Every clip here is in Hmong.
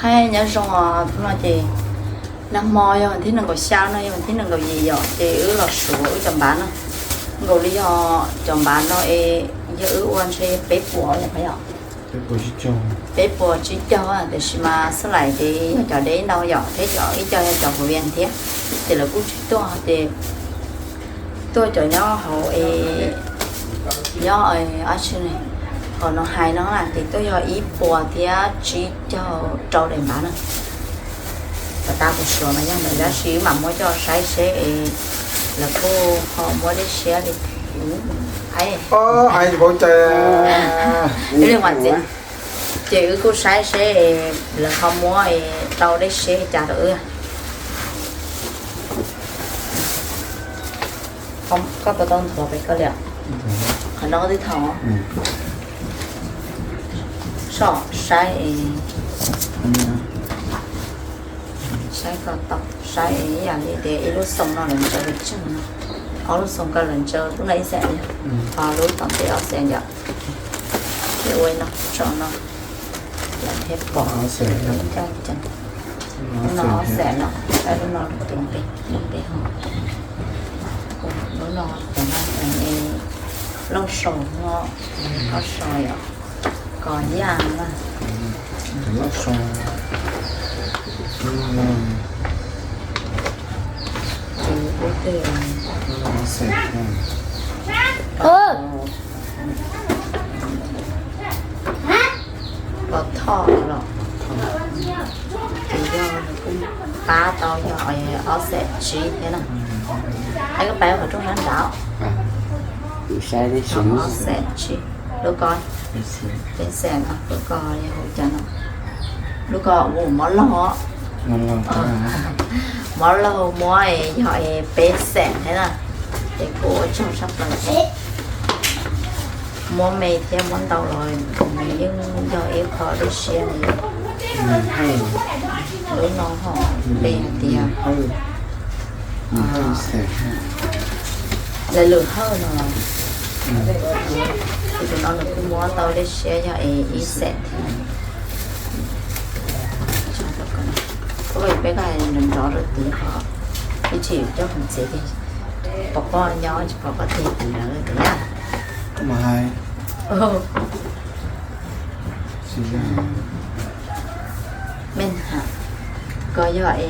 Hais nyob zoo os, hnub no ces nag hmo yog thib nees nkaum xya no, yog thib nees nkaum yim yom, ces wb los suav wb cov npav no. Nkaus li yog cov npav no es yog wb ua ntshe peb puas yom, peb puas tsib caug, tiam sis mas xub laim ces yog cov deb ntau yom, thiab cov ib co yog cov hauv vias thiab, ces lawv kuj tsis tuaj ces tuaj cov nyob hauv es nyob ab tsi ne, hauv no hais no na ces tuaj yog ib puas thiab tsib caug rau daim npav na. Kom tas kuv suav mas yog ntawd tab sis wb mam muab coj saib seb es lawv kuj ho muab dej siab li. Ces wb kuj saib seb lawv ho muab tau dej siab li cas rau wb. Koj puas tau nthuav pem koj li? Qhov no koj twb thaum soj saib, saib koj tau, saib ib yam li tias ib lub xoo no lawv ntsaws tsawg no, ob lub xoo ko lawv ntsaws lub no ib xees, ho lub tom ntej ob xees yom. Ces ua no tso no, lawv thiaj pom. Lub no ob xees no, lub no lub npe, lub npe ho, lub no cov no Looj Saum no, Looj Saum yom, Kos Yaj na. Ces ub twg Pov Thoj los, ces yog nws kuj pab tau yog ob xees tsib thiab na. Hais koj pab qhov rooj sab nrad, ob xees tsib, lub ko, peb xees no, lub ko yog hauv cas no, lub ko ua mob laug, mob laug muab yog peb xees thiab na. Ces kuj ua tsaug tshaj plaws, muab me thiab muab ntau los nws yeej yog ib qho dej siab li. Lub no ho npe hais tias Lawv Lwm Hawj no, tus no nws kuj muab tau dej siab yog es ib xees thiab. Peb ko nrov nrov rau tid ho, ib txhia coj hauv tsev ces pom koj nyob tsis pom koj tig tim lawv tiag. Mej Ham, koj yog es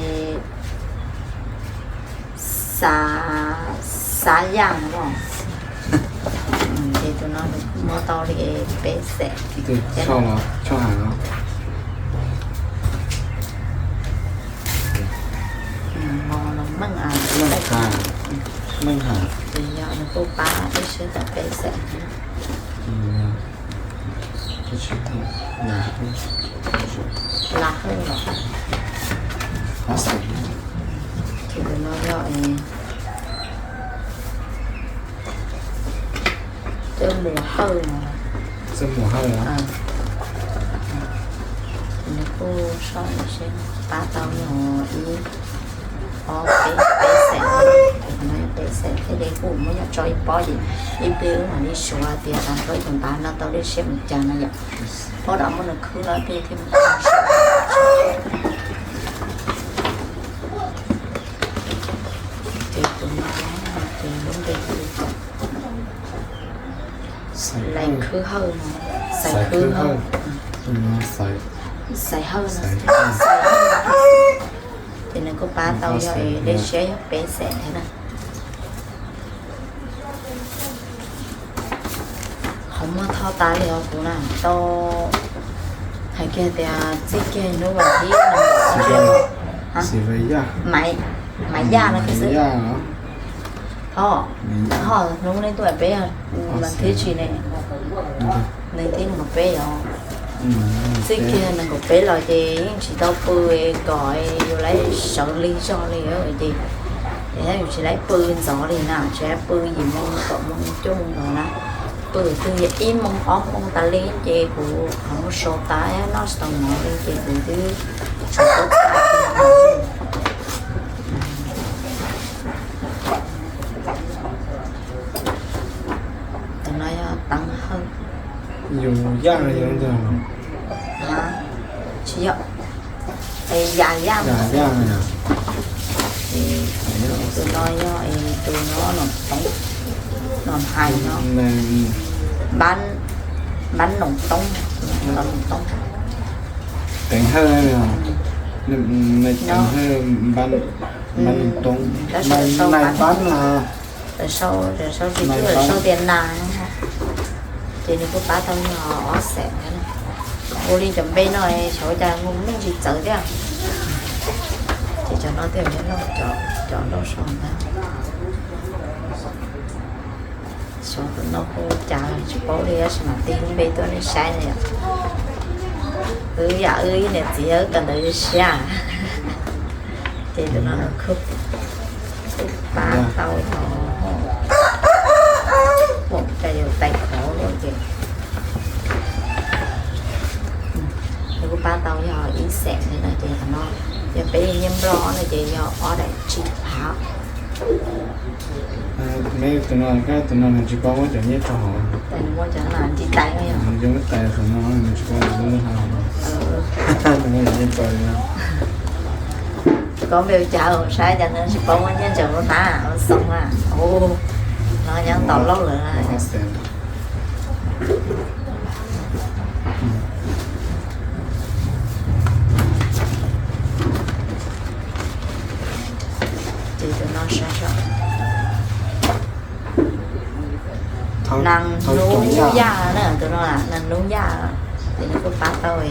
Xav Yaj no los? Ces tus no nws kuj muab tau li peb xees. Mos los Meej, Meej Ham, ces yog nws kuj pab dej siab tau peb xees. Laj Hawj los? Ces tus no yog Txawj Mus Hawj no. Nws kuj soj seb pab tau yog ib ob peb, peb xees, peb xees thiaj li kuj muab nyob tso ib pob ces ib pliag wb mam li suav tias tag nrho tus npav no tau dej siab mus cas no yom. Pob dam muab nws khwb no ib pliag thiaj mus. Ces tus no ces lub npe hu Lais Khwb Hawj no, Xais Khwb Hawj, Xais Hawj no. Ces nws kuj pab tau yog es dej siab yog peb xees thiab na. Qhov muag tho tas li os kuv na, tau hais kiag tias txij kiag hnub vas thib, Maiv Yaj no xwb. Ho, ho hnub nej tuaj peb vas thib tsis ne, nees thib nees nkaum peb os. Txij kiag nees nkaum peb los ces yeej tsis tau pw kom yus laib sawv lig zog li ces, es yus tsis laib pw ntxov li na, tsis laib pw yim moo kaum moo cuaj moo los na, pw twg yog ib moo ob moo tas li ces kuv qhov muag sau tas noj tsis tau mov li ces kuv twb tsis tau txhais. Tus no yog Teev Hawj. Yus yaj los yog ntag los? Tsis yog, Yam yaj, tus no yog tus no Nom Toob, Nom Hais no, Npab Nom Toob, Nom Toob. Teev Hawj, Teev Hawj, Npab Nom Toob, Nais Npab na. Sau tias Nas, ces nws kuj pab tau yog ob xeem. Ua li cov npe no xyov ua cas mus meej tsis txawv thiab. Ces cov no thiaj li cov lauj sau ntag. Xyov tus no hu cas tsis paub li, tab sis mam tig lub npe tuaj nej saib na yom. Wb yam wb niam txiv wb kawm ntawv siab. Ces tus no kuj pab tau yog, ua cas yus tais khov lawm ces nws kuj pab tau yog ib xeem li no ces qhov no yog peb nyiaj nplog no ces yog ob daim tsib phav. Tus no, tus no nws tsis paub muab cov nyiaj tso hauv. Muab cov no ntsib tais, nws muab tais qhov no nws tsis paub muab lub hnab hauv. Nws muab cov nyiaj tso li no. Koj npe ua cas saib cas nws tsis paub muab nyiaj ntsaws lub hnab ua xoo na. No nyob ntaus lauj lawm. Ces tus no saib saib. Nas Nub Yaj na, tus no Nas Nub Yaj, ces nws kuj pab tau.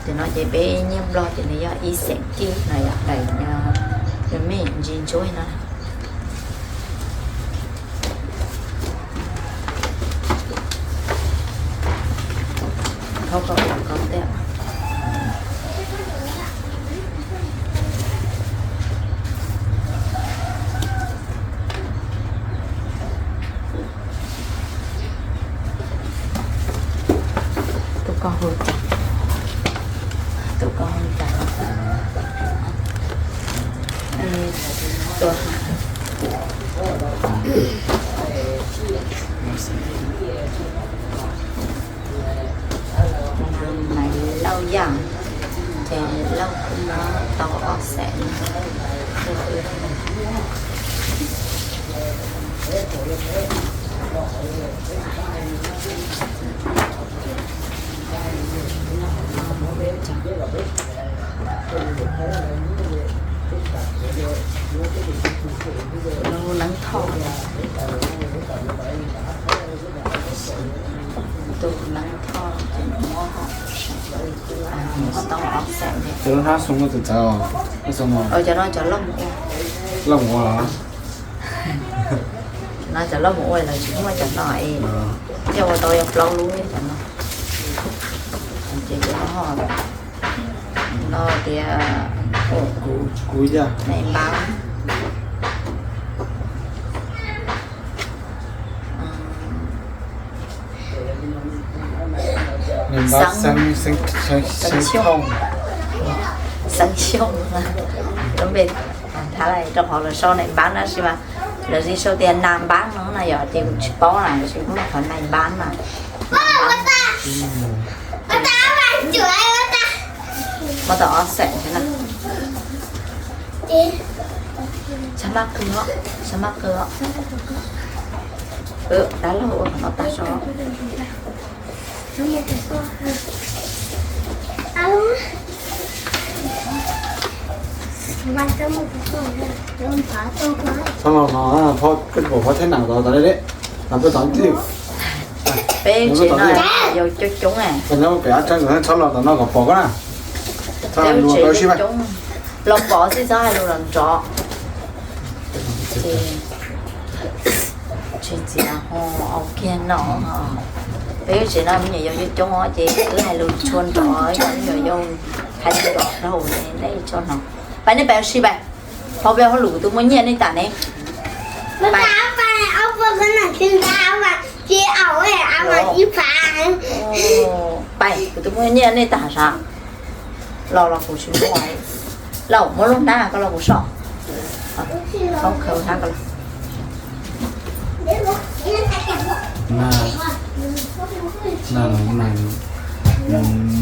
Tus no ces peb nyiaj nplog ces nws yog ib xeem kib no yom, daim nws me ntsis ntsuab no. Thauj koj los koj tiag. Tus koj hu cas? Tus koj hu cas? Tus Maiv Lauj Yaj, ces Lauj kuj muab tau ob xeem. Lauj Neeb Thoj, tus Neeb Thoj ces muab tau ob xeem. Cov hnab xoo no txawv txawv, cov no cov loj mus ua, loj mus ua los? No cov loj mus ua lawv tsis muaj cov no es, thiaj ua tau yog plaub lub cov no. Ces cov no, no tias kuv yog nais npab. Nais npab Xeeb Thooj. Xeeb Xyooj, lub npe thab lais rau qhov lawv sau nais npab na, tab sis mas lawv tsis sau tias nas npab no na yom, ces kuv tsis paub na, tab sis muaj qhov nais npab na. Muab tau ob xeem thiab na. Txhob maj qw os, txhob maj qw os. Dab laug ua qhov no tag tso. Txhob los no, koj pom phoj thej nam tod tas li, no peb tod twj. Peb tsev no yau coob coob. Nyob pem Ab Tseeb, txhob los tom no kom pom koj na. Txhob hais lus rau sib pab. Los pom xwb txhob hais lus los nrov. Tsis txiav ho au kiag no. Peb lub tsev no me nyuam yaus coob coob os, ces wb hais lus tshua nrov, me nyuam yaus hais lus nrov dhau ne, nej tso no. Pais nej pais ua si pais. Hauv peb hauj lwm kuv twb muaj nyiaj nej tas ne. Pais, kuv twb muaj nyiaj nej tas sav. Los los kuv tsis muaj. Lauj, muab lub hnab koj los kuv so. Khaub khaws hnab ko los.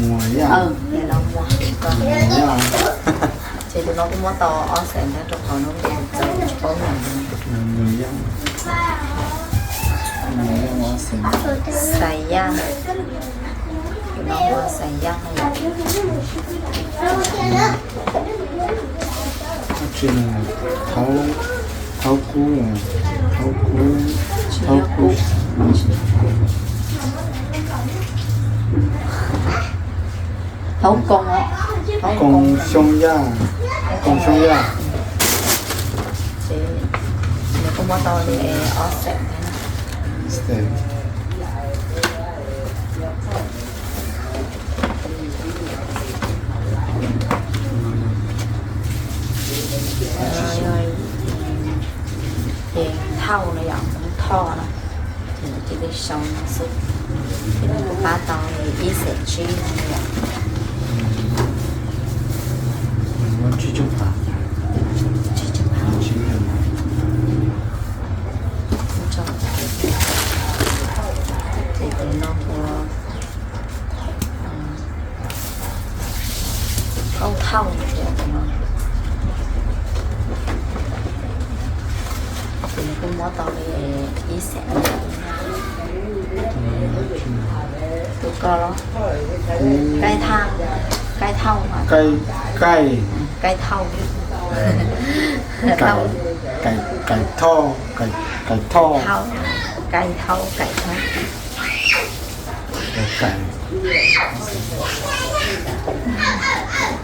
Muas Yaj. Muas Yaj. No kuj muab tau ob xees ntawd rau qhov no txawv tsis paub nyeem. Xais yaj, no hu ua xais yaj no yom. Thaub kub, thaub kub, thaub kub. Hauv koos, koos xyoo yaj, koos xyoo yaj. Ces nws kuj muab tau li ob xees thiab. Ces thauj no yom, thoj no, ces nws cia li sau no xwb. Ces nws kuj pab tau li ib xees tsib no yom. Tsib caug phav. Ces tus no hu ua kauj thauj no. Ces nws kuj muab tau li ib xees. Tus ko los kaij thauj, kaij thauj, kaij, kaij thauj, kaij thauj, kaij thauj, kaij thauj, kaij thauj.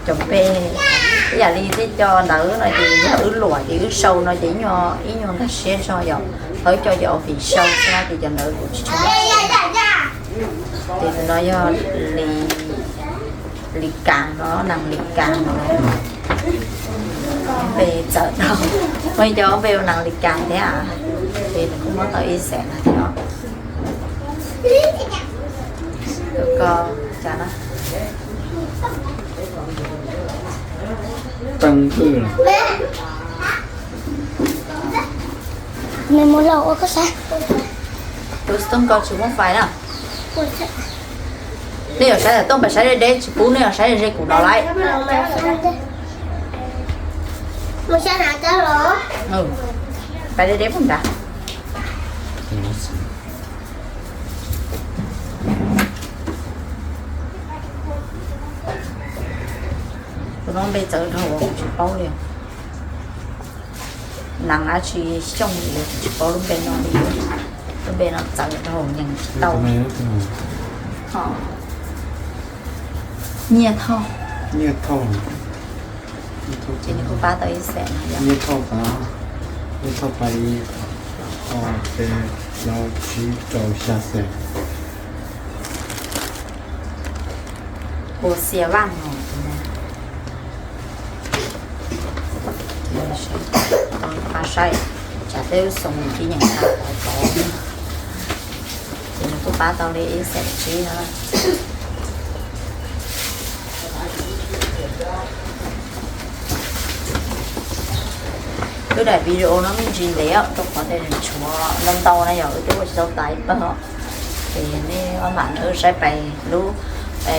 Cov npe ib yam li tej co ntawv no ces yog wb luam ces wb sau no ces ib nyuag nkag siab zog yom. Ho wb co ces ua vim sau xwb ces cov ntawd kuv tsis tshua nkag siab. Ces tus no yog Lis Kas no, Nees Lis Kas no. Npe txawv dhau, muaj ib co npe ua Nees Lis Kas thiab. Ces nws kuj muab tau ib xees no thiab. Tus ko cas na? Teej Vwj. Nws mus lauj ua koj saib. Tus xov tooj ko tsis muaj fais na. Nej yuav saib xov tooj pais saib deb deb tsis pub, nej yuav saib ze kuv no lawm. Pais deb deb pub nrad. Tus no npe txawv dhau tsis paub li. Nees dab tsi Xyooj li, tsis paub lub npe no li. Lub npe no txawv dhau nyeem tsis tau. Nyiaj Thoj. Nyiaj Thoj. Ces nws kuj pab tau ib xees no yom. Nyiaj Thoj pab, Nyiaj Thoj pab ib, ob, peb, plaub, tsib, rau, xya xees. Ua Xia Vaj no. Pab saib, tsam tej lub xoo tsis nyeem tau qhov tod. Ces nws kuj pab tau li ib xees tsib no. Wb daim video no me ntsis ntev rau qhov tias nws tshuav ntau ntau na yom, wb twb ua tsis tau tas ib pawg os. Ces nej maj mam wb saib pais lub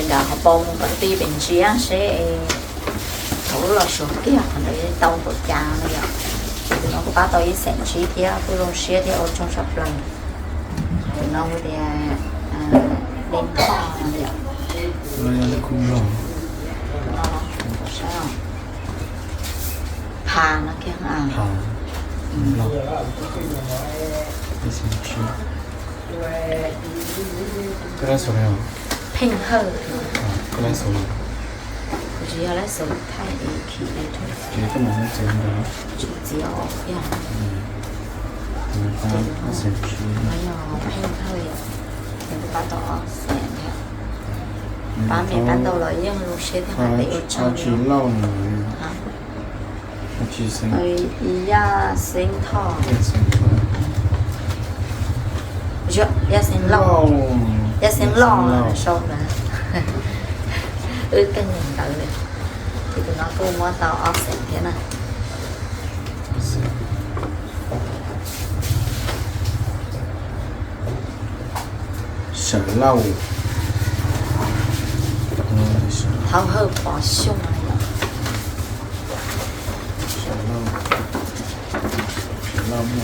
nram hauv paus mus kom tij pes ntsia seb thaum wb los suav kiag qhov ntawd tau npaum cas no yom. Ces tus no kuj pab tau ib xees tsib thiab, kuj zoo siab thiab ua tsaug tshaj plaws. Tus no hu tias Dej Thoj no yom. Pha no kiag. Pheej Hawj. Kuv tsis yog lab xaus thaij khi tsis txiav os. No yog Pheej Hawj, nws kuj pab tau ob xees thiab. Pab me pab ntau los yeej zoo siab thiab hais tias ua tsaug. Yaj Xeeb Thoj, Yaj Xeeb Lauj, Yaj Xeeb Lauj sau ntawd. Wb kawg nyeem ntawv li. Ces tus no kuj muab tau ob xees thiab na. Sawm Lauj, Thaub Hawj Pov Xyooj no yom.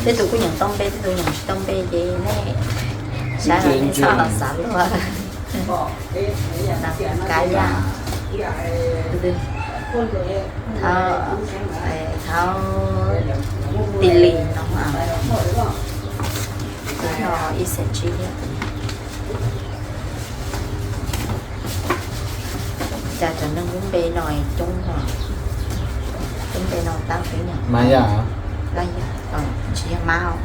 Tej tus kuj nyeem tau npe, tej tus nyeem tsis tau npe ces nej saib los nej txhob xav luag. Kab yaj, thaub, thaub ti lis no, ib xees tsib thiab. Cas cov neeg lub npe no coob, lub npe no tab peb nyuam, Maya, Maya, tsis yog Mab.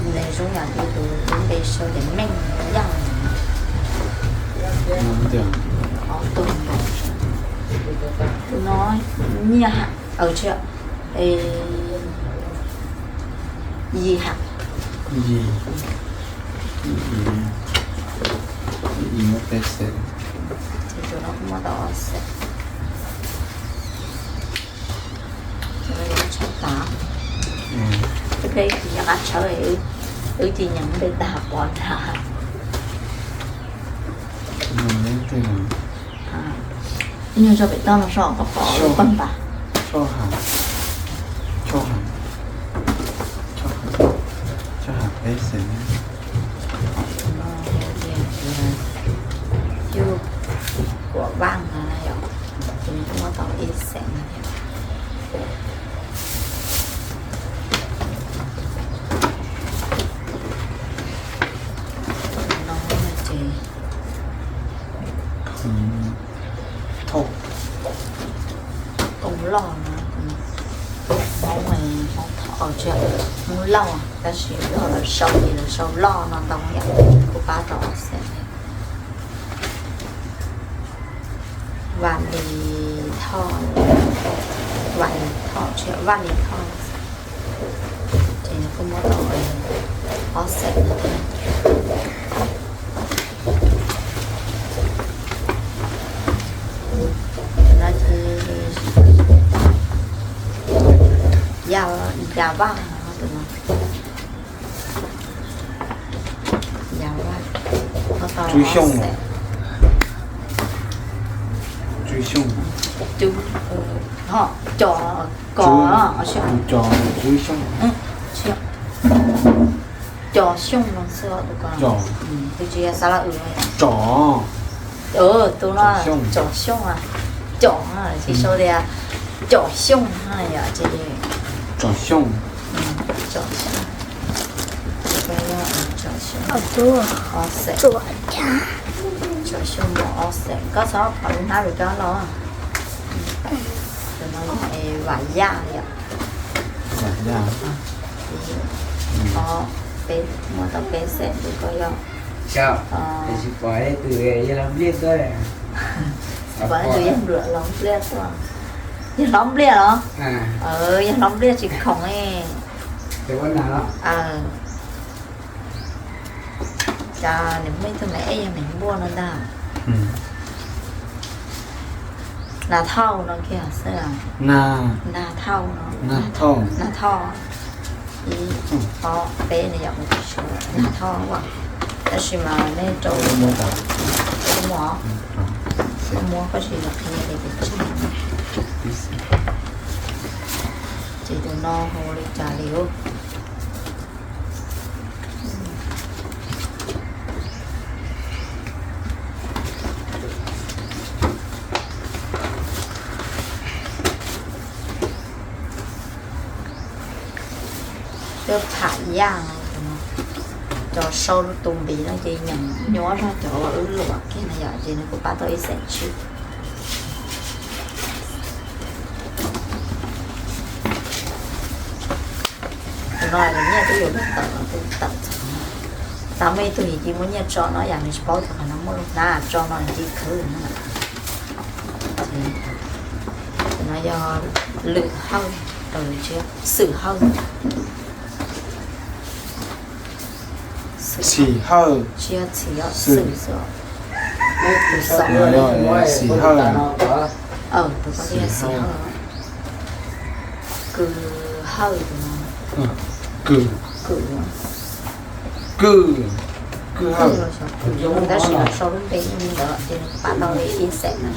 Nws zoo yam li tus lub npe sau tias Meej Yaj. Ob tug nkaus. Tus no nyiaj ha, tsis, Yim ha. Yim, Yim muab peb xees. Ces tus no kuj muab tau ob xees. Tshawb tas. Twb peb nyob qab tshawb, wb cia nyeem npe tag pov ntag. Ib nyuag tso pem toj no so kom pom lub pawg npas. Choj ha, choj ha, choj ha peb xees. Cub Kuam Vaj no na yom, ces nws kuj muab tau ib xees no thiab. No ces Thoj, Tooj Loj no, Hmoob, Hmoob Thoj, tsis, Hmoob Lauj, tab sis lawv sau ces lawv sau Loj no ntau yom, kuj pab tau ob xees. Vaj Lis Thoj, Vaj Lis Thoj, tsis, Vaj Lis Thoj, ces nws kuj muab tau ob xees no thiab. No ces Yaj, Yaj Vaj no, tus no. Yaj Vaj, muab tau ob xees. Tswv Xyooj, Cov, Kos, Cov Xyooj no xwb tus ko. Tus tsis yog Xab Laj Wm. Tsom, tus no Tsom Xyooj, Cov, tsis sau tias Cov Xyooj no yom, ces Tsom Xyooj, Tsom Xyooj. Tsom Xyooj, Tsom Xyooj mus ob xees, koj txhob qhov lub hnab rau koj los. Tus no yog Vam Yaj yom. Vam Yaj. Ob, peb, muab tau peb xees, tus ko yog, pom tus yog Npluam Hlob Npliaj tuaj. Yog Hlob Npliaj los? Yog Hlob Npliaj tsis khoom. Cas nws muaj ib tug me ej yog me npuaj no ntag. Nas Thauj no kiag xwb. Nas Thauj no. Nas Thauj. Ib, ob, peb no yom, Nas Thauj. Tab sis mas nej rau, muab koj tsis qhia li tus tsij. Ces tus no hu li cas li? Peb Pham Yaj no, cov sau tus npiv no ces nyeem nyuaj zog cov uas wb luam kiag no yom, ces nws kuj pab tau ib xees tsib. Tus no nws nyiaj twb yuav luag tawm los twb tawm txog no. Tab muaj ib tug yim cis muaj nyiaj tso no yam nws tsis paub tias qhov no muaj lub hnab tso no nws cia khwv no. Tus no yog Lwm Hawj, Xwm Hawj. Tsis yog Txhim, Xwm xwb. Tus xov no yog Xim Hawj. Tus ko yog Xim Hawj. Kws Hawj tus no. Kws, Kws, Kws Hawj. Tab sis nws sau lub npe li ntawd ces nws pab tau li ib xees no.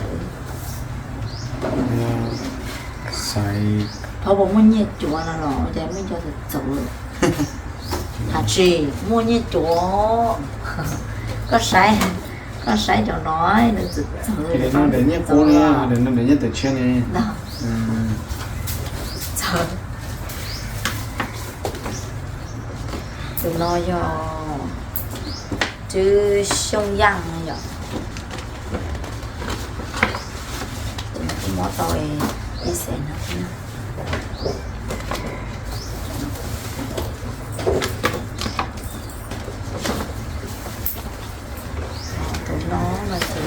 Xaiv Thaub puas muaj nyiaj cuav no los ua cas muaj cov txawv txawv? Hais tsis muaj nyiaj cuav. Koj saib, koj saib cov no, nws txawv txawv. Nyiaj qub ne, nyiaj tawm tshiab ne. Txawv. Tus no yog Tswv Xyooj Yaj no yom. Tus no kuj muab tau ib xees no thiab. Tus no no ces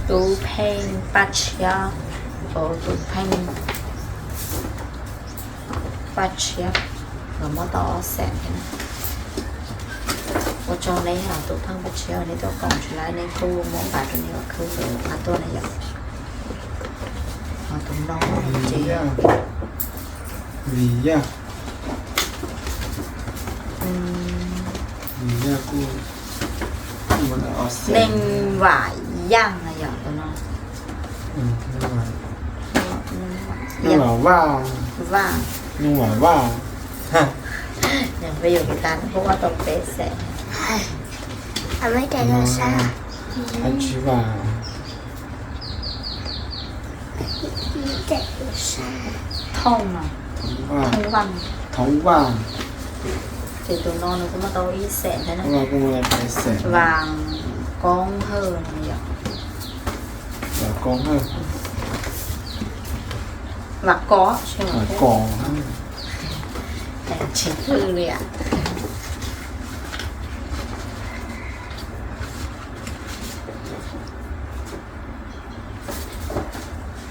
Tub Pheej Paj Tshiab, Tub Pheej Paj Tshiab, los muab tau ob xees thiab. Ua tsaug neb, Tub Pheej Paj Tshiab, neb tuaj koom tsis laib neb kuj muab nqa rau neb ua khwb ntawd qab tuaj na yom. Tus no ces Vim Yaj, Vim Yaj kuj Neej Vam Yaj na yom tus no. Neej Vam Vaj, Neej Vam Vaj. Yog peb yus tas kuj muab tau peb xees. Thab Tsis Vam, Thooj, Thooj Vaj, Thooj Vaj. Ces tus no nws kuj muab tau ib xees thiab na. Vas Koob Hawj no yom. Vas Koob Hawj, Vas Koob, Vas Koob, tsis hwj li as.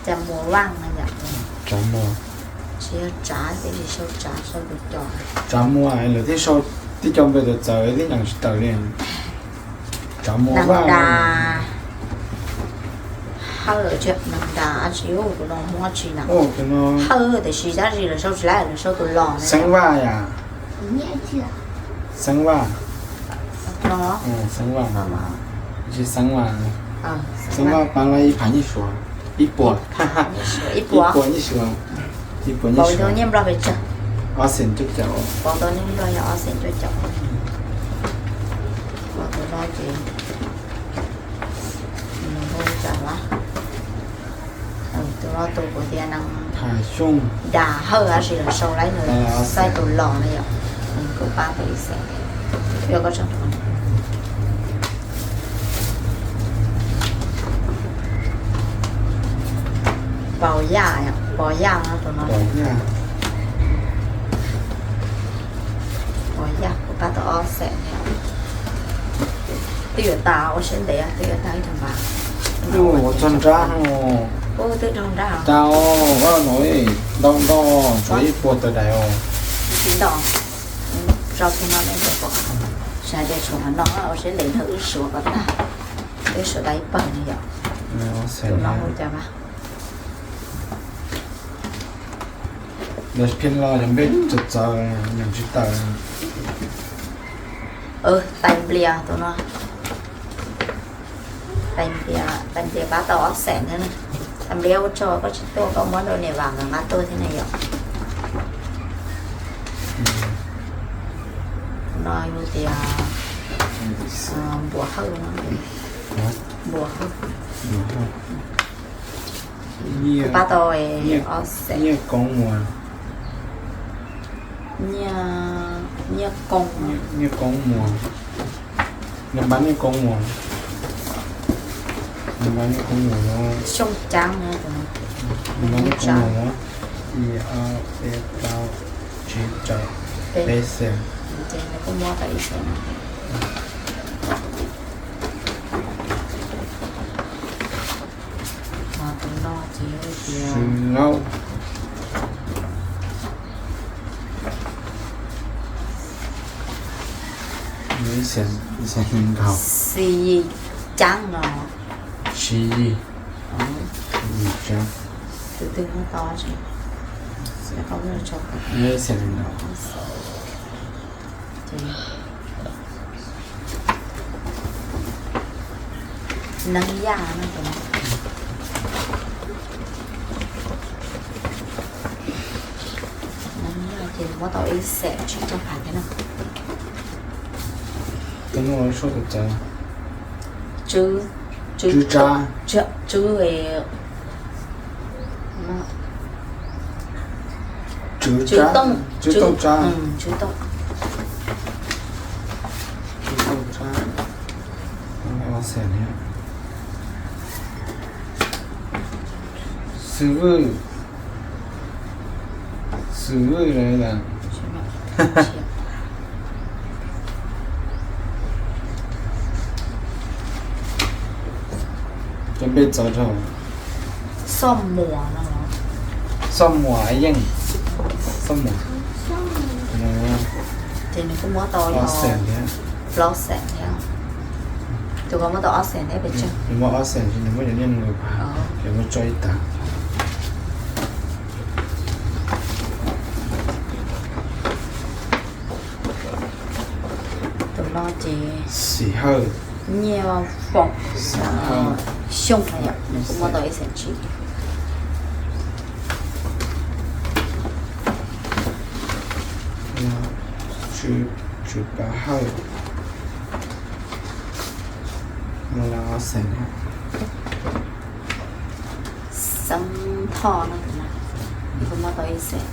Cas Muas Vaj no yom? Tsav Muas, tsis yog Tsav, ces sau Tsav sau tus cos. Tsav Muas lawv thiaj sau tib co npe txawv txawv thiab nyeem tsis tawm li. Tsav Muas Vaj, Hawj, Neeg Das tsis, tus no muab tsis na. Hawj tiam sis dab tsi lawv sau tsis laib, lawv sau tus los. Xeeb Vaj yom. Xeeb Vaj, Xeeb Vaj, tsis Xeeb Vaj, Xeeb Vaj pab lab ib phav nyuj suav, ib puas, ib puas nyuj suav, ib puas nyuj suav, ob xees cuaj caum, ob xees cuaj caum. Tus no ces tus no tus kuv tias Neeg Das Hawj dab tsi lawv sau laib, lawv sau tus los na yom. Kuv pab tau ib xees. Pos Yaj, Pos Yaj no tus no. Pos Yaj, Pos Yaj kuv pab tau ob xees. Twb yuav tas ua siab ntev, twb yuav tas ib tug npav. Ua txog nrab no. Twb raug nrab. Tas os, vaj no ntau ntau, tshuav ib puas tawm daim os. Tsis ntau. Tso tus no, tsis hais tias tshuav qhov no, ua siab ntev nrog wb suav kom tag. Wb suav tau ib pawg no yom. Tus no hu cas mas. Lawv pheej los yog npe txawv txawv, nyeem tsis tawm. Tais Nplias tus no. Tais Nplias, Tais Nplias pab tau ob xees thiab na. Tais Nplias ua tsaug koj tsis tuaj, koj muab rau niam Vam nkawd nqa tuaj thiab ne yom. No yog tias Npuas Hawj, Npuas Hawj. Pab tau ob xees. Nyiaj Koob Muas. Nyiaj, Nyiaj Koob, Nyiaj Koob Muas. Nws npab Nyiaj Koob Muas. Nws npab Nyiaj Koob Muas no. Xyooj Caab no. Nws npab Nyiaj Koob Muas no. Ib, ob, peb, plaub, tsib, rau, peb xees. Ces nws kuj muab tau ib xees. Tus no ces tias Xi Yis Caab no. Xi Yis, Xi Yis Caab. Tus twg muab tau tsis? Xi Yis Caab. Ib xees no. Neeb yaj no, neeb yaj ces muab tau ib xees tsib caug phav thiab na. Tswb, tswb, tswb, tswb tooj, tswb tooj, tswb tooj tsab. Xwm vwj, xwm vwj, cov npe txawv dhau. Xoj muas no, xoj muas yeej, xoj muas. Ces nws kuj muab tau ob xees thiab. Tus ko muab tau ob xees thiab pes tsawg? Nws muab ob xees, nws muab cov niag no, ces muab tso ib tag. Tus no ces Xim Hawj, Nyiaj Foom, Xyooj no yom, nws kuj muab tau ib xees tsib. Tswv Pav Hawj, muab tau ob xees. Xeeb Thoj no, nws kuj muab tau ib xees.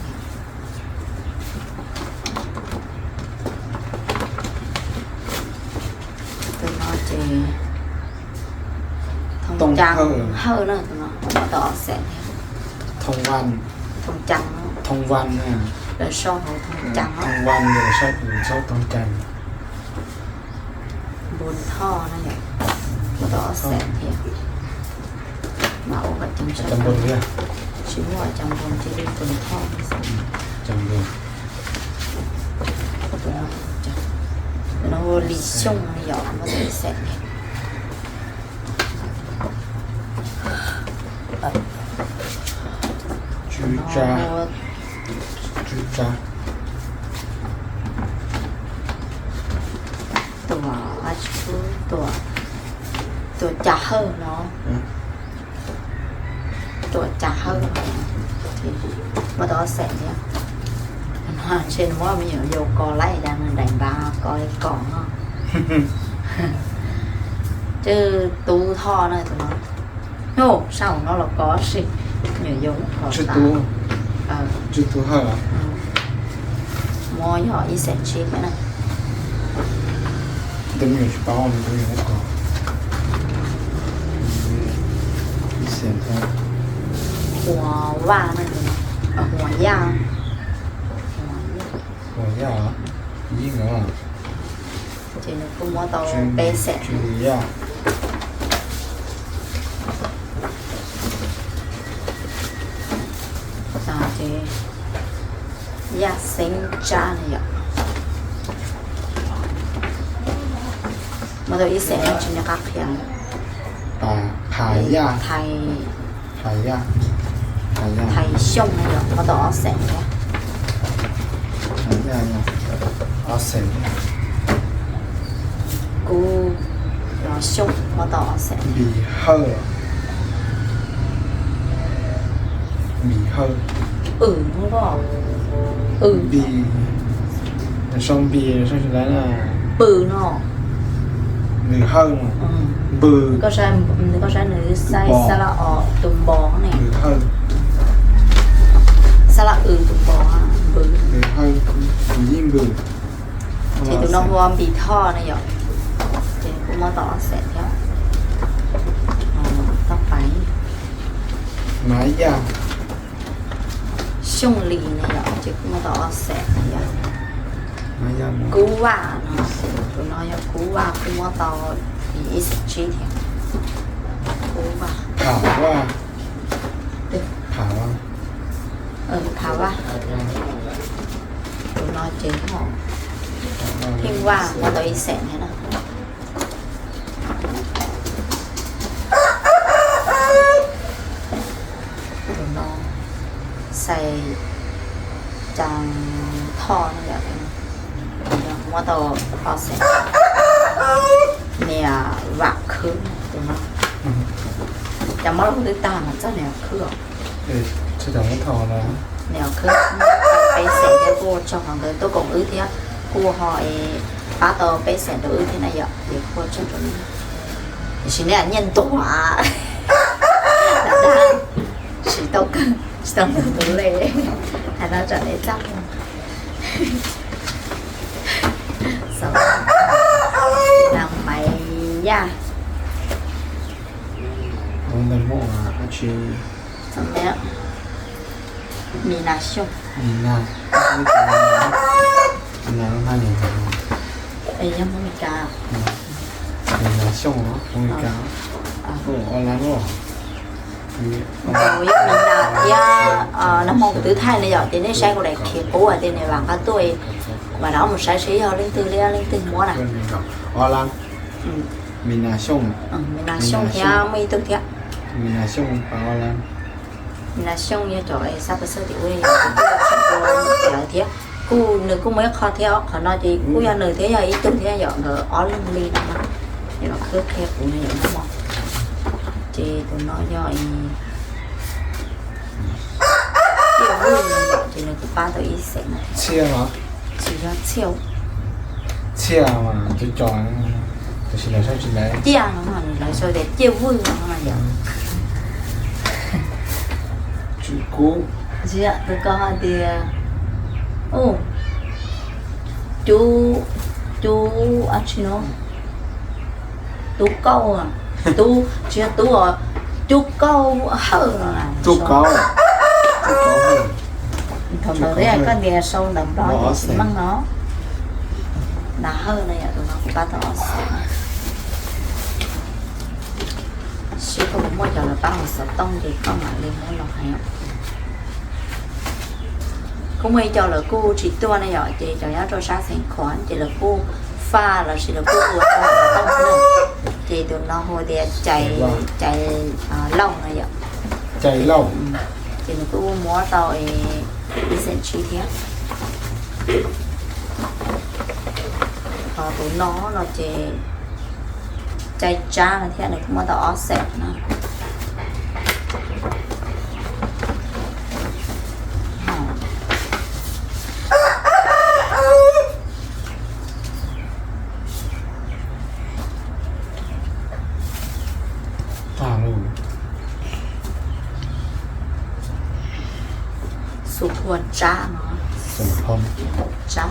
Tus no ces Thoo Caa Hawj na, tus no muab tau ob xees thiab. Thoo Vaj, Thoo Caa, Thoo Vaj, lawv sau hauv Thoo Caa, Thoo Vaj, lawv sau hauv Thoo Caa. Npun Thoj no yom, muab tau ob xees thiab. Mas ua kom ceev, tsis muaj cov npun cia li Npun Thoj. Tus no hu Lis Xyooj no yom, muab tau ib xees thiab. Tswv Tsa, Tswv Tsa. Tuam, Tuam Cas Hawj no, Tuam Cas Hawj no, muab tau ob xees thiab. Ntshe nws muab me nyuam yaus kos laib cas nws daim npav kos li kos no. Ces Tub Thoj na tus no. Sab hauv no los kos si, me nyuam yaus kos tas. Tswv Tub Hawj, muab yog ib xees tsib thiab na. Tus me nyuam tsis paub, tus me nyuam muab kos ib xees thiab. Huas Vaj na, Huas Yaj, Huas Yaj, Yij no. Ces nws kuj muab tau peb xees. Ces Yaj Xeeb Tsab no yom, muab tau ib xees no tsis nco qab qhia. Thais, Thais Xyooj no yom, muab tau ob xees thiab. Ob xees. Kub Xyooj muab tau ob xees. Npis Hawj, Npis Hawj. Wb, Npis, sau Npis, sau tsis tau na. Pw no. Npws Hawj no. Npws. Koj saib nws, koj saib nws xab laj os tus npos ne. Npws Hawj. Xab laj w tus npos, Npws. Npws Hawj, Npws Yij Npws. Ces tus no hu ua Npis Thoj ne yom. Ces kuj muab tau ob xees thiab. Toj Paiv, Maiv Yaj, Xyooj Lis ne yom, ces kuj muab tau ob xees ne yom. Kub Vaj no, tus no yog Kub Vaj, kuj muab tau ib xees tsib thiab. Kub Vaj, Tham Vaj, Tham Vaj, Tham Vaj. Tus no ces Pheej Vaj muab tau ib xees thiab na. Tus no Xais Cas Thoj no yom, Muab tau ob xeem. Niam vam khwb tus no. Cov mob loj twb tag mas txog niam khwb os. Niam khwb peb xeem thiab kuj ua tsaug qhov nkawd tuaj koom wb thiab kuj ho pab tau peb xeem rau wb thiab na yom, ces kuj ua tsaug rau wb. Tiam sis nej nyiaj ntuag, tsis tau kawg, tsis tau ntuag tus le, hais no tsam nej txaj muag. Xav, Maiv Yaj. Mis Nas Xyooj. Yog Hmoob Mes Kas. Kuv yog Mis Nas thiab, nag hmo kuv twb thaij ne yom, ces nej saib kuv daim khiv qub hais tias niam vam nqa tuaj, kuv mam rov mus saib seb yog leej twg li, leej twg muab na. Mis Nas Xyooj thiab muaj ib tug thiab. Mis Nas Xyooj yog cov xab pes xawj tim ub thiab, kuj nws kuj muaj ib qho thiab, qhov no ces kuj yog nws thiab yog ib tug thiab yom, nkawd ob leeg li no. Ces los khwb qhia kuv no yom, ces tus no yog Tiaj Vwj no yom, ces nws kuj pab tau ib xeem no. Tsis yog Txhiaj, Txhiaj, Tiaj no, lawv sau tias Tiaj Vwj no yom. Tsis yog, tus ko hais tias, Cub, Cub, ab tsi no, Tub Kauj, Tub, tsis yog Tub, Cub Kauj Hawj no. Thaum ntawd koj tias sau ntawv Nplog ces tsis meej no. Nas Hawj no yom, tus no kuj pab tau ob xeem. Seb koj puas muaj cov lawv pab mus xov tooj ces koj mam li muab los hais. Kuj muaj ib co lawv kuj tsis tuaj ne yom, ces cov nyob rau sab Xeev Khuam ces lawv kuj faj los sis lawv kuj ua tau xov tooj xwb na. Ces tus no hu tias Cai, Cai Lauj no yom. Ces nws kuj muab tau ib xeem tsib thiab. Ho tus no no ces Cai Tsab no thiab, nws kuj muab tau ob xeem no. Xu Phua Tsab no, Tsab,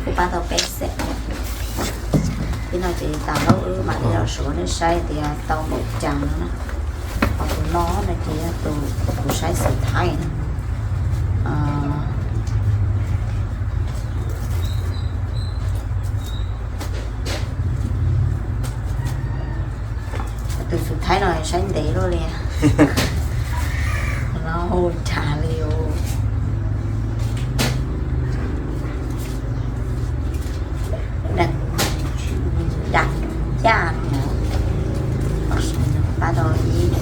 kuj pab tau peb xeem. Ib no ces tas laub wb mam li los suav nej saib tias tau npaum cas no na. Ho tus no no ces yog tus kuv saib xov Thaib na. Tus xov Thaib no saib ntev luaj li. No hu cas li os. Dam, dam yaj no. Pab tau ib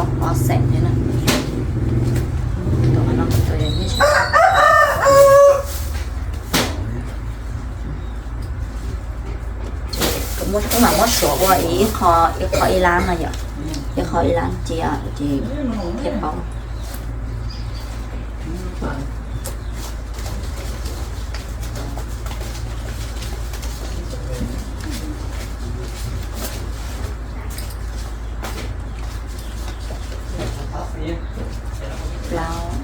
ob ob xeem thiab na. Tus no tus yog ib, kuv mam muab suav ua ib qho, ib qho ib lab no yom, ib qho ib lab cia ces thiaj paub. Plaub,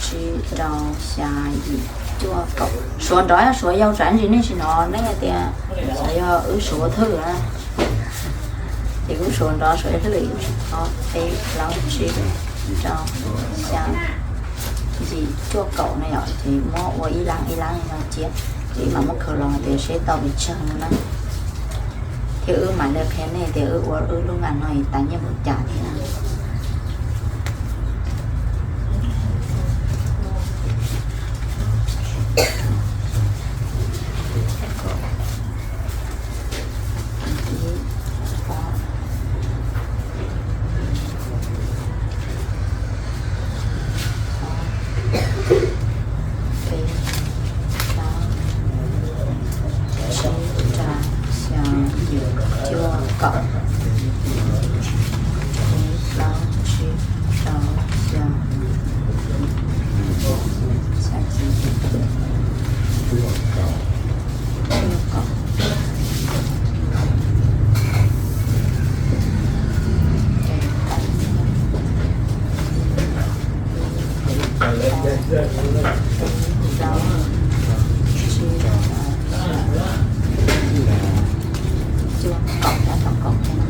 tsib, rau, xya, yim, cuaj, kaum. Suav nrov yog suav yau tsam ntsis nej tsis hnov nej hais tias xyov yog wb suav thwj na. Ces wb suav nrov suav yau thwj li ob peb plaub tsib rau xya yim cuaj kaum no yom, ces muab ua ib lab ib lab li no cia, ces wb mam muab khaws los tias seb tau pes tsawg no na. Thiab wb mam li qhia nej tias wb ua wb lub nqa no tas nyiaj mus cas thiab na. Plaub, tsib, rau, xya, cuaj, kaum, tab tom kaum thiab no.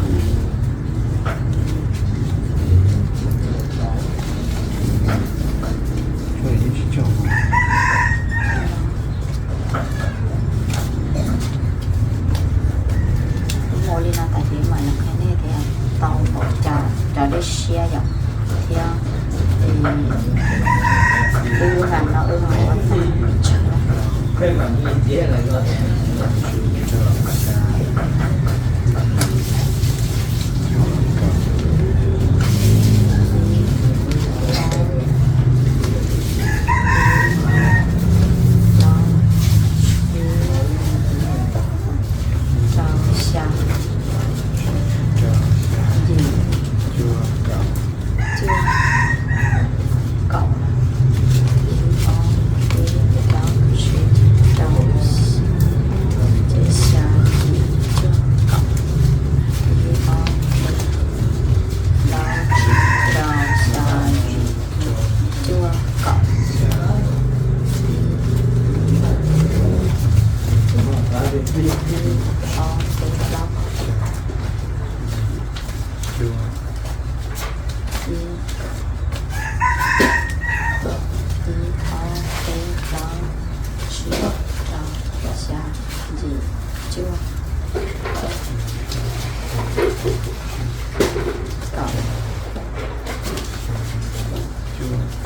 Kuv mus li no tas ces mam li qhia nej tias tau npaum cas cov dej siab yom, thiab wb nqa no wb ho ua tau pes tsawg. Rau, xya, yim, cuaj, kaum, ib, ob, peb, plaub, tsib, rau, xya, yim, cuaj, kaum, ib, ob, peb, plaub, tsib, rau, xya, yim, cuaj, kaum, ib, ob, peb, plaub, ib, ib, ob, peb, plaub, tsib, rau, xya, yim, cuaj,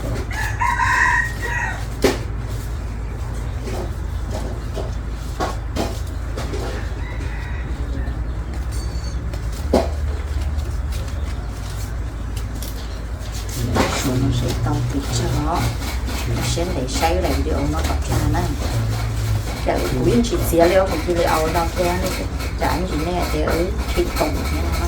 kaum. Seb tau pes tsawg os. Seb ntev saib daim video no kom tag na. Ces kuv yeej tsis txiav li os, kuv cia li ua no thiab, tsam ntsis nej tias wb tsis koom thiab no.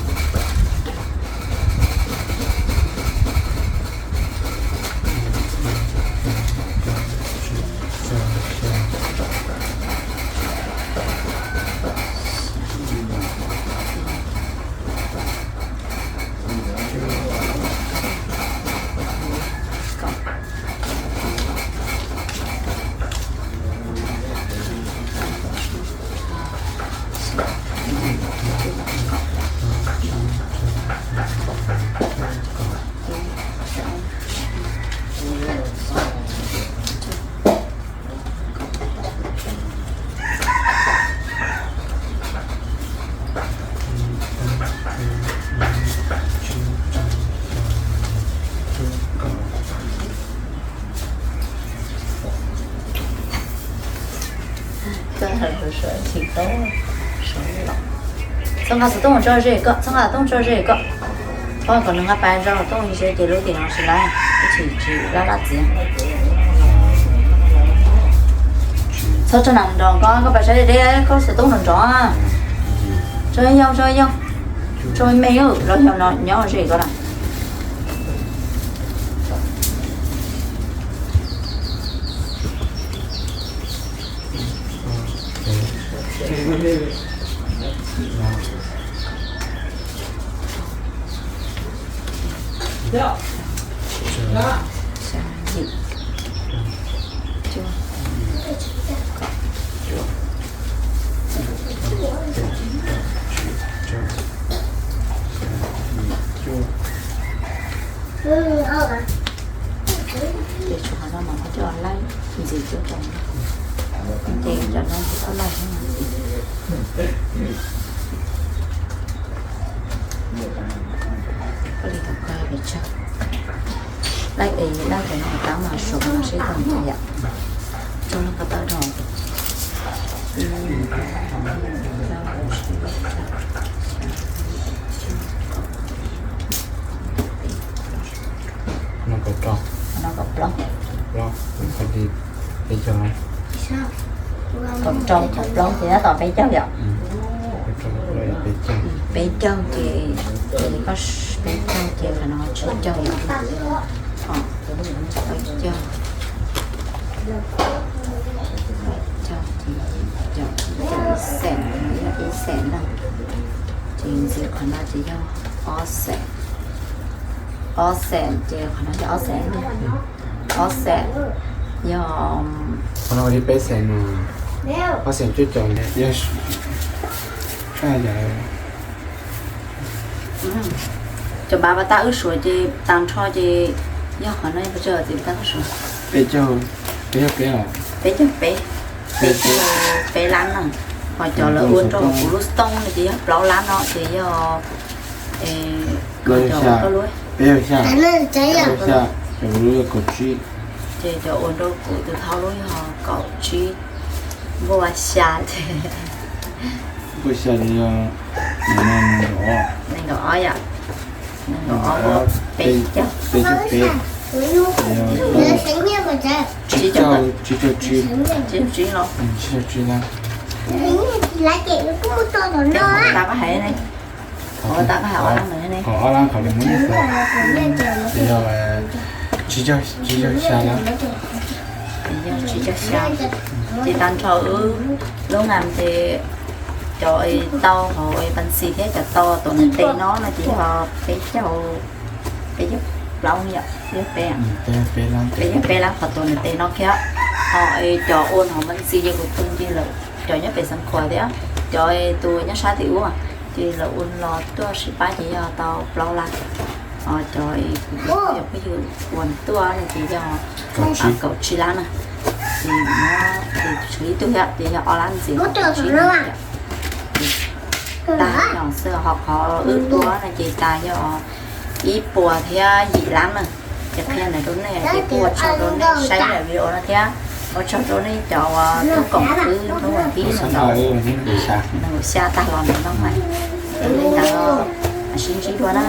Txhob nqa xov tooj tso ze koj, txhob nqa xov tooj tso ze koj. Koj kom nws nqa pas zog xov tooj ze ces lub tim no tsis lab, ib tsis tsis lab lab txiav. Txhob tso nram nrog koj, koj pas saib deb, koj xov tooj nrov nrov. Tso yau, tso yau, tso me los yog no nyob ze koj na. Ces tshuav qhov no mas koj coj laij ntxiv cuaj rau, ces cov no ces koj laij thiab. Koj li tau koj pes tsawg. Laij es laij cov no tab mas suav no seb tau ntau yam. Tso lub ko taw rau. No kaum rau. No kaum plaub. Plaub, peb caug. Kaum rau kaum plaub ces tab tom peb caug yom. Peb caug ces, peb caug ces qhov no tsib caug yom. Peb caug, peb caug ces caum, caum ib xees, ib xees na. Ces ntxiv qhov no ces yog ob xees. Ob xees ces qhov no yog ob xees na. Ob xees, yog, qhov no li peb xees no, ob xees cuaj caum yog, cov npav pas tab wb suav ces tag nrho ces yog qhov no, peb caug peb, peb caug peb, peb caug peb lab na. Ho cov lawv ua rau kuv lub xov tooj no ces yog plaub lab no ces yog, cov ua rau lub, peb caug xya, cov ua rau lub yog kaum tsib, ces cov ua rau kuv tus thauj lub yog kaum tsib, npuaj xya ces, npuaj xya ces yog nees nkaum ob, nees nkaum ob yom, nees nkaum ob, peb caug, peb caug peb, tsib caug, tsib caug tsib, tsib caug tsib los, tsib caug tsib na. Tab pab hais ne, tab pab hais ob lab ntawd ne, qhov ob lab qhov lawv muab nyiaj xuas, ces yog tsib caug, tsib caug xya lab. Ces yog tsib caug xya, ces tag nrho wb lub nas ces cov tau hauv pas ntxis thiab cov tau tuam ntiv tes no no ces yog peb caug, peb caug plaub yom, peb caug peb, peb caug peb lab qhov tuam ntiv tes no kiag. Ho cov ua hauv pas ntxis ces kuv tus nce lawm, cov nyob pem Xeev Khuam thiab cov tus nyob sab tim ub ces lawv ua los tuaj sib pab ces yog tau plaub lab. Ho cov kuv tus phooj ywg ua tuaj no ces yog kaum tsib lab na. Ces, ces tshuav ib tug thiab ces yog ob lab ntxiv, kaum tsib lab. Tag no xwb, ho qhov wb ua no ces tas yog ib puas thiab yim lab na. Ces qhia ntawd rau nej ces kuj ua tsaug rau nej saib daim video no thiab ua tsaug rau nej cov uas tub koom wb hnub vas thib nees nkaum xya tag los ntawm no mas. Ces li ntawd, sib ntsib dua na.